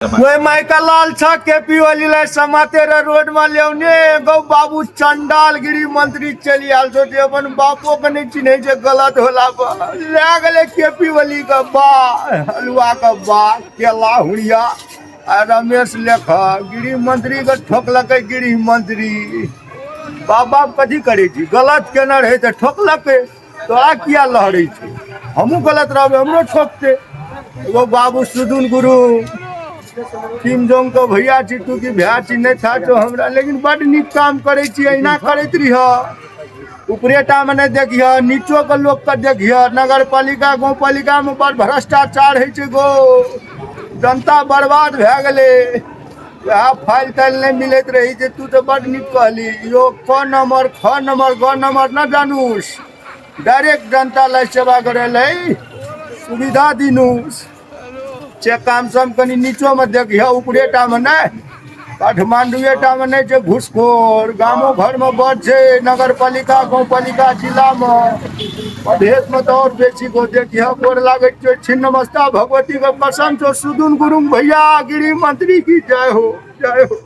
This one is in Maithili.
ओहि माइका लाल छ के पी ओली समाते रोड में लियौने गौ बाबू चंडाल गिरी मंत्री चलि आयल छौ जे अपन बापो के नहि चिन्है छै गलत होला पर लए गेलै के पी ओली के बा हलुआ के बा केला हुड़िया आ रमेश लेखक गृह मंत्री के ठोकलकै गृह मंत्री बाप बाप कथी करै छी गलत केने रहै तऽ ठोकलकै तोरा किया लहरै छै हमहूँ गलत रहबै हमरो ठोकतै एगो बाबू सुदुन गुरु किम जोंग के भैया छी तू की भैया छी नहि था छौ हमरा लेकिन बड नीक काम करै छी अहिना करैत रहिह ऊपरे टा मे नहि देखिह नीचो के लोक के देखिह नगर पालिका गाँव पालिका मे बड़ भ्रष्टाचार होइ छै गो जनता बर्बाद भए गेलै वएह फाइल ताइल नहि मिलैत रहै छै तू तऽ बड नीक कहली यो क नंबर ख नंबर ग नंबर न जानूस डायरेक्ट जनता लए सेवा करै लए सुविधा दिनू से काम सब कनि नीचोमे देखिह ऊपरे टामे नहि काठमांडुए टामे नहि छै घूसखोर गामो घरमे बड़ छै नगर पालिका गाँव पालिका जिलामे मधेशमे तऽ आओर बेसी गो देखिह गोर लागै छै छिन्नमस्ता भगवतीके कसम छौ सुदुन गुरुंग भैया गृह मंत्री की जय हो जय हो।